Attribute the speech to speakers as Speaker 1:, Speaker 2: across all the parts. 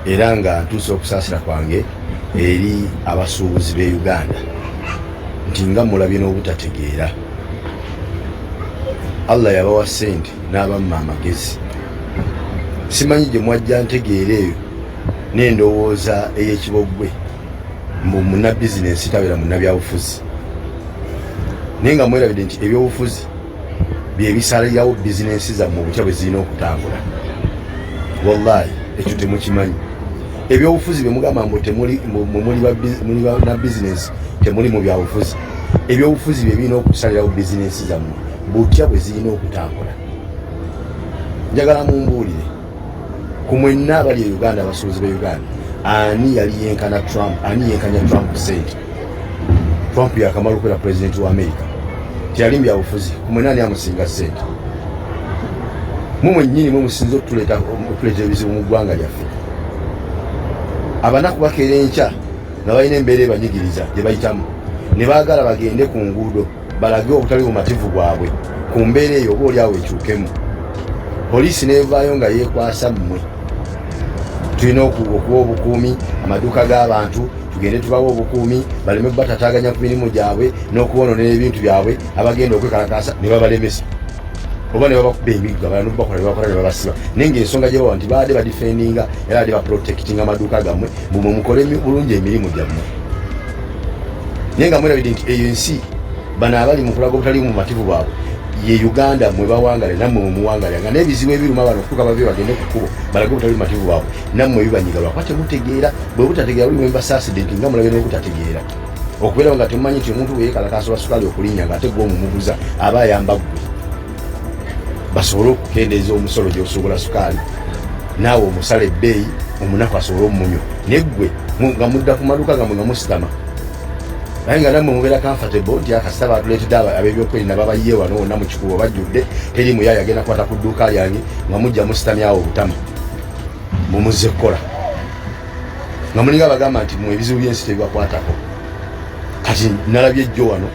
Speaker 1: Era nga ntuusa okusaasira kwange eri abasuubuzi b'e Uganda nti nga mulabye n'obutategeera. Allah yabawa ssente n'abamma amagezi. Simanyi gye mwajja ntegeera eyo n'endowooza ey'ekiboggwe mbu munna bizinensi tabeera munnabyabufuzi, naye nga mwerabidde nti ebyobufuzi bye bisalirawo bizinensi zammwe obutya bwe zirina okutambula. Wallahi ekyo temukimanyi. Ebyobufuzi bye mugamba mbu temuli muli na bizinensi, temuli mu byabufuzi. Ebyobufuzi bye birina okusalirawo bizinensi zammwe butya bwe zirina okutambula. Njagala mumbuulire ku mwenna abali e Uganda, abasuubuzi b'e Uganda, ani yali yenkana Trump? Ani yenkanya Trump sente? Trump yakamala okubeera pulezidenti wa Amerika, teyali mu byabufuzi. Ku mwenna ani amusinga sente? Mwe mwennyini mwe musinza okutuleeta ebizibu mu ggwanga lyaffe. Abanaku bakeera enkya nga balina embeera ebanyigiriza gye bayitamu, ne baagala bagende ku nguudo balage obutali bumativu bwabwe ku mbeera eyo, oba oli awo ekyukemu. Poliisi n'evaayo nga yeekwasa mmwe, tulina okuwa obukuumi amaduuka g'abantu, tugende tubawe obukuumi baleme batataaganya ku mirimu gyabwe n'okubonoonera ebintu byabwe. Abagenda okwekalakaasa ne babalemesa oba ne babakuba emiggo, abalala nobakola ne bakola ne babasiba, naye ng'ensonga gye bawa nti baadde badifendinga era baadde baprotectinga amaduuka gammwe, mbu mukole bulungi emirimu gyammwe. Naye nga mwerabidde nti eyo ensi bano abali mu kulaga obutali bumativu bwabwe ye Uganda mwe bawangale, nammwe mwemuwangale, nga n'ebizibu ebiruma bano okutuuka bave bagende ku kkubo balage obutali bumativu bwabwe, nammwe bibanyiga lwakuba temutegeera. Bwe butategeera buli mwembasaasidde nti nga mulabe n'obutategeera okubeerawo nga temumanyi nti omuntu bwe yeekalakaasa olwa sukaali okulinnya ng'ate gwe omumuguza aba ayamba ggwe, basobole okukendeeza omusolo gy'osuubula sukaali, naawe omusala ebbeeyi omunaku asobole omunywa. Naye ggwe nga mudda ku maduuka gammwe nga musitama, naye nga nammwe mubeera comfortable nti akasita batuleetedde ab'ebyokwerinda babayiye wano wonna mu Kikuubo bajjudde, teri muyaaya agenda kukwata ku dduuka lyange, nga mujja musitamyawo obutama mumuzze kukola nga mulinga abagamba nti mwe ebizibu by'ensi tebibakwatako. Kati nalabye ejjo wano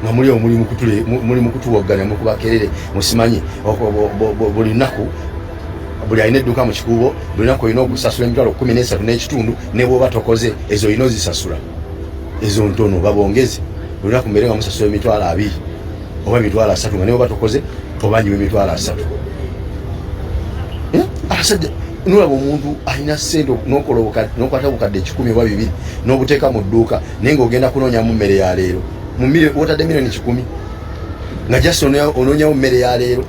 Speaker 1: nga muli awo muli mu kutuwogganya, mukuba kerere, musimanyi buli lunaku buli alina edduuka mu Kikuubo buli lunaku olina okusasula 13,500, ne bw'oba tokoze ezo olina ozisasula. Ezo ntono, babongeze, buli lunaku mbeere nga musasula 20,000 oba 30,000, nga ne bw'oba tokoze obanjibwa 30,000. Abasajja nolaba omuntu alina sente nokwata obukadde 100 oba 200 n'obuteeka mu dduuka, naye ng'ogenda kunoonyamu mmere ya leero. Wotadde miliyoni 100 nga just onoonyamu mmere ya leero.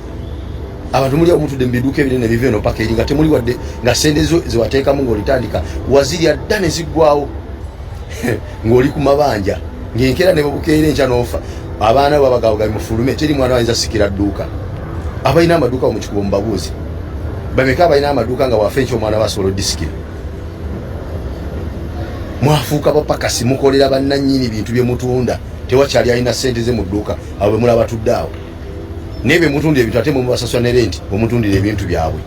Speaker 1: Abantu muli awo mutudde mu biduuka ebinene biva eno paka eri nga temuli wadde, nga sente zo zewateekamu ng'olitandika wazirya dda ne ziggwawo, ng'oli ku mabanja, ng'enkeera ne bwebukeera enkya n'ofa, abaana bo abagabo gali mufulume, teri mwana ayinza sikira dduuka. Abalina amaduuka mu Kikuubo mubabuuzi, bameka abalina amaduuka nga wafa enkya omwana we asobola odisikira? Mwafuuka bapakasi, mukolera bannannyini bintu bye mutunda. Tewakyali alina sente ze mu dduuka. Abo be mulaba tudde awo, naye be mutundira ebintu ate mwe mubasasula ne renti bwemutundira ebintu byabwe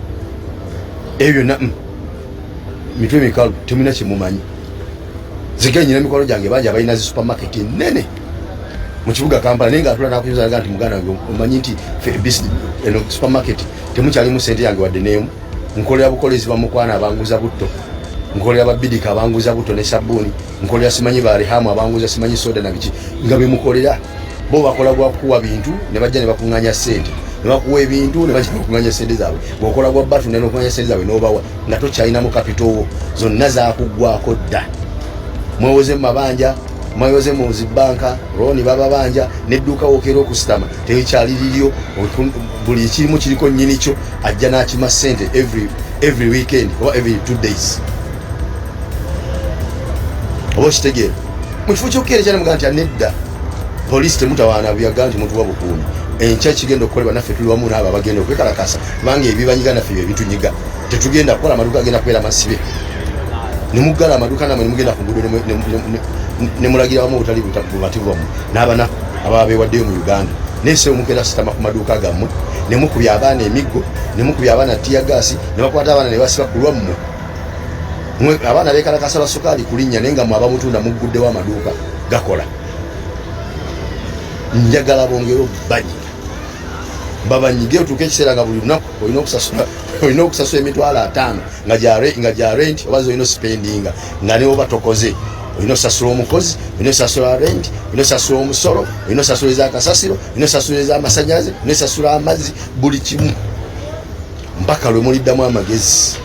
Speaker 1: ebyo byonna. Mitwe mikalu, temulina kyemumanyi. Zigenyina mikwano gyange bangi abalina zi supermarket nene mu kibuga Kampala, naye ngaatula nakunyuza nti muganda wange, omanyi nti eno supermarket temukyalimu sente yange wadde neemu, nkolera bukolezi bamukwano abanguza butto, nkolera babidika abanguza butto ne sabbuuni, nkolera simanyi barihamu abanguza simanyi soda na biki, nga bemukolera bo bakola gwa kukuwa bintu ne bajja ne bakuŋŋanya sente, ne bakuwa ebintu ne bajja ne bakuŋŋanya sente zaabwe. Bw'okola gwa batunda n'okuŋŋanya sente zaabwe n'obawa, nga tokyalinamu capital wo, zonna zakuggwako dda. Mwewoze mu mabanja, mwewoze mu zibanka loan bababanja, nedduuka wokeera okusitama tekyali liryo, buli ekirimu kiriko nnyini kyo, ajja n'akima sente every weekend oba every 2 days. Oba okitegeera, mu kifo ky'okukeera ekyali mugaa nti anedda poliisi temutawaana buyaga nti mutuwa bukuumi, enkya kigenda okukolebwa naffe tuli wamu n'abo abagenda okwekalakasa, kubanga ebibanyiga naffe bye bitunyiga. Tetugenda kukola, amaduuka agenda kubeera masibe, nemuggala amaduuka namwe nemugenda ku nguudo nemulagira wamu obutali bumativu bwammwe n'abanaku ababa bewaddeyo mu Uganda. Naye se omukeera sitama ku maduuka gammwe nemukubya abaana emiggo, nemukubya abaana tear gas, ne bakwata abaana ne basiba ku lwammwe. Abaana bekalakasa lwa sukaali kulinnya, naye nga mwe abamutunda mugguddewo amaduuka gakola. Njagala bongere obbanyiga. Babanyige otuuke ekiseera nga buli lunaku olina okusasula, olina okusasula 500,000 nga gya rent oba zolina ospendinga, nga ne oba tokoze olina osasula omukozi, olina osasula rent, olina osasula omusolo, olina osasula ezakasasiro, olina osasula ez'amasanyalaze, olina osasula amazzi, buli kimu, mpaka lwe muliddamu amagezi,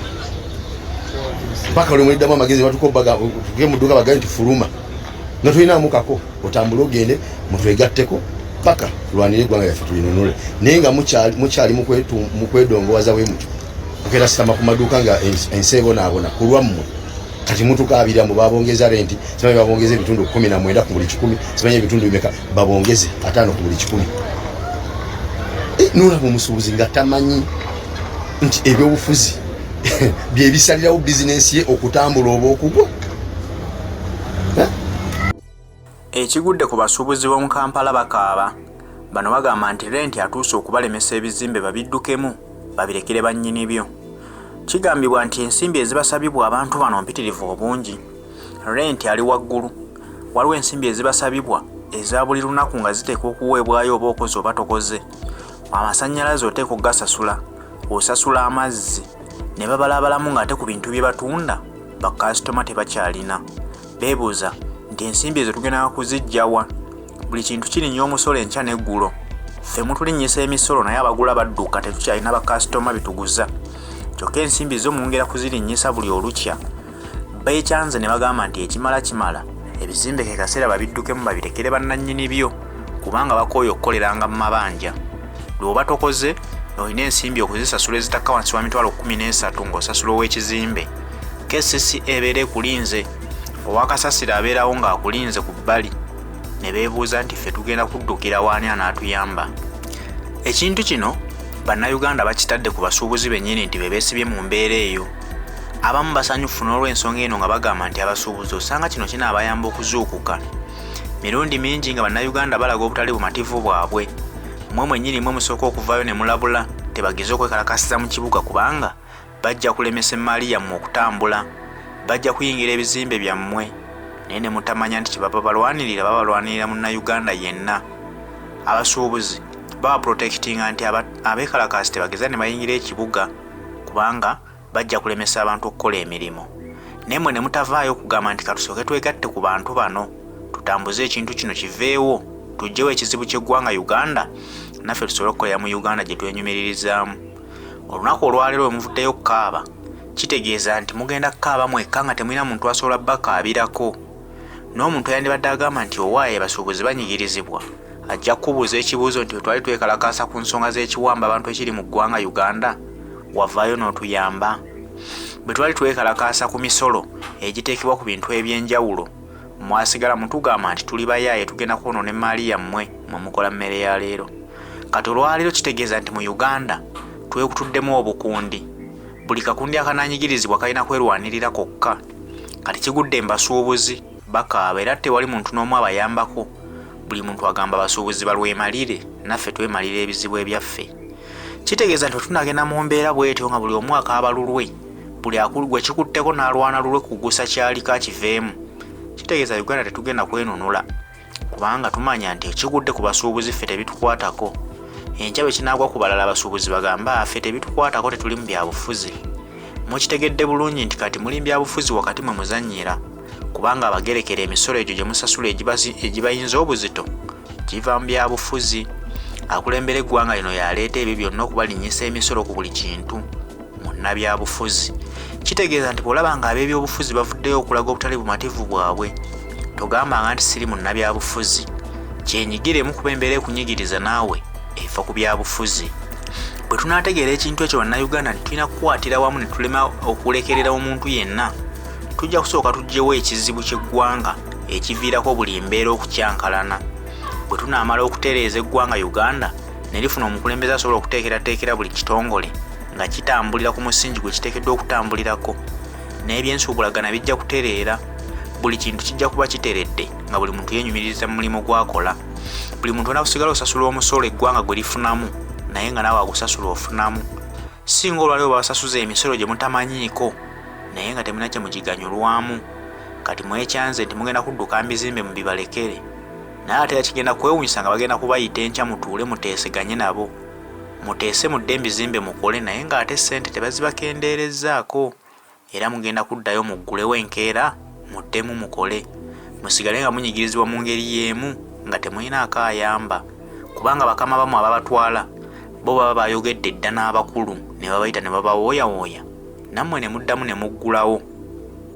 Speaker 1: mpaka lwe muliddamu amagezi. Batuka tuke mu dduuka bagambe nti fuluma nga tolinamu kako, otambule ogende mutwegatteko paka tulwanire eggwanga lyaffe tulinunule. Naye nga mukyali mu kwedongowaza bwe mutyo, mugenda sitama ku maduuka nga ensi ebonaabona ku lwammwe. Kati mutukaabirira mu babongeza renti, simanyi babongeza ebitundu 19 ku buli 100, simanyi ebitundu bimeka, babongeze 50 ku buli 100. Nolaba omusuubuzi nga tamanyi nti ebyobufuzi byebisalirawo bizinensi ye okutambula oba okugwa.
Speaker 2: Ekigudde ku basuubuzi b'omu Kampala bakaaba. Bano bagamba nti renti atuuse okubalemesa ebizimbe babiddukemu babirekere bannyini byo. Kigambibwa nti ensimbi ezibasabibwa abantu bano mpitirivu obungi. Renti ali waggulu. Waliwo ensimbi ezibasabibwa eza buli lunaku nga ziteekwa okuweebwayo oba okoze oba tokoze. Amasannyalaze oteekwa okugasasula, osasula amazzi ne babalaabalamu ng'ate ku bintu bye batunda bakasitoma tebakyalina. Beebuuza nti ensimbi ezo tugenda kuziggya wa? Buli kintu kirinnya omusolo enkya n'eggulo. Ffe mutulinnyisa emisolo naye abagula badduka, tetukyalina bakasitoma bituguza. Kyokka ensimbi zo mwongera kuzirinnyisa buli olukya. Beekyanze ne bagamba nti ekimala kimala, ebizimbe ke kaseera babiddukemu babirekere bannannyini byo kubanga bakooye okukoleranga mu mabanja. Lw'oba tokoze olina ensimbi okuzisasula ezitakka wansi wa 13,000 ng'osasula ow'ekizimbe. KCCA ebeera ekulinze, owa kasasiro abeerawo ng'akulinze ku bbali ne beebuuza nti ffe tugenda kuddukira waani anaatuyamba. Ekintu kino Bannayuganda bakitadde ku basuubuzi bennyini nti be beesibye mu mbeera eyo. Abamu basanyufu n'olw'ensonga eno nga bagamba nti abasuubuzi osanga kino kinaabayamba okuzuukuka. Mirundi mingi nga Bannayuganda balaga obutali bumativu bwabwe. Mmwe mwennyini mmwe musooka okuvaayo ne mulabula tebageze okwekalakaasiza mu kibuga kubanga bajja kulemesa emmaali yammwe okutambula, bajja kuyingira ebizimbe byammwe naye ne mutamanya nti kye baba balwanirira babalwanirira Munnayuganda yenna. Abasuubuzi babaprotectinga nti abeekalakaasi tebageza ne bayingira ekibuga kubanga bajja kulemesa abantu okukola emirimu. Naye mmwe ne mutavaayo okugamba nti katusooke twegatte ku bantu bano tutambuze ekintu kino kiveewo, tuggyewo ekizibu ky'eggwanga Uganda naffe tusobole okukolera mu Uganda gye twenyumiririzaamu. Olunaku olwaleero bwe muvuddeyo okukaaba kitegeeza nti mugenda kukaaba mwekka nga temulina muntu asobola bakaabirako. N'omuntu eyandibadde agamba nti owaaye abasuubuzi banyigirizibwa ajja kukubuuza ekibuuzo nti bwe twali twekalakaasa ku nsonga z'ekiwamba abantu ekiri mu ggwanga Uganda wavaayo n'otuyamba? Bwe twali twekalakaasa ku misolo egiteekebwa ku bintu eby'enjawulo mwasigala mutugamba nti tuli bayaaye tugenda kwonoona emmaali yammwe mwe mukola mmere ya leero. Kati olwaleero kitegeeza nti mu Uganda twekutuddemu obukundi. Buli kakundi akananyigirizibwa kalina kwerwanirira kokka. Kati kigudde mu basuubuzi bakaaba era tewali muntu n'omu abayambako. Buli muntu agamba abasuubuzi balwemalire naffe twemalira ebizibu ebyaffe. Kitegeeza nti wetunagenda mu mbeera bw'etyo nga buli omu akaaba lulwe, buli gwe kikutteko n'alwana lulwe kugusa kyaliko akiveemu, kitegeeza Uganda tetugenda kwenunula kubanga tumanya nti ekigudde ku basuubuzi ffe tebitukwatako. Enkya bwe kinaagwa ku balala abasuubuzi bagamba ffe tebitukwatako tetuli mu byabufuzi. Mukitegedde bulungi nti kati muli mu byabufuzi wakati mwe muzannyira kubanga abagerekera emisolo egyo gye musasula egibayinza obuzito giva mu byabufuzi. Akulembera eggwanga lino y'aleeta ebyo byonna okubalinnyisa emisolo ku buli kintu munnabyabufuzi. Kitegeeza nti bw'olaba nga ab'ebyobufuzi bavuddeyo okulaga obutali bumativu bwabwe togambanga nti siri munnabyabufuzi. Kyenyigiremu kuba embeera ekunyigiriza naawe eva ku byabufuzi. Bwe tunaategeera ekintu ekyo Bannayuganda nti tulina kukwatira wamu ne tulema okulekerera omuntu yenna, tujja kusooka tuggyewo ekizibu ky'eggwanga ekiviirako buli mbeera okukyankalana. Bwe tunaamala okutereeza eggwanga Uganda ne lifuna omukulembeze asobola okuteekerateekera buli kitongole nga kitambulira ku musingi gwe kiteekeddwa okutambulirako, n'ebyensuubulagana bijja kutereera. Buli kintu kijja kuba kiteredde nga buli muntu yeenyumiririza mu mulimu gw'akola. Buli muntu olina kusigala osasula omusolo eggwanga gwe lifunamu naye nga naawe agusasula ofunamu. Singa olwaleero babasasuza emisolo gye mutamanyiiko naye nga temulina kye mugiganyulwamu. Kati mwekyanze nti mugenda kudduka mbizimbe mubibalekere. Naye ate era kigenda kwewunyisa nga bagenda kubayita enkya mutuule muteeseganye nabo. Muteese mudde embizimbe mukole naye ng'ate ssente tebazibakendeerezzaako era mugenda kuddayo muggulewo enkeera muddemu mukole musigale nga munyigirizibwa mu ngeri y'emu nga temulinaako ayamba kubanga bakama bammwe ababatwala bo baba bayogedde dda n'abakulu ne babayita ne babawooyawooya nammwe ne muddamu ne muggulawo.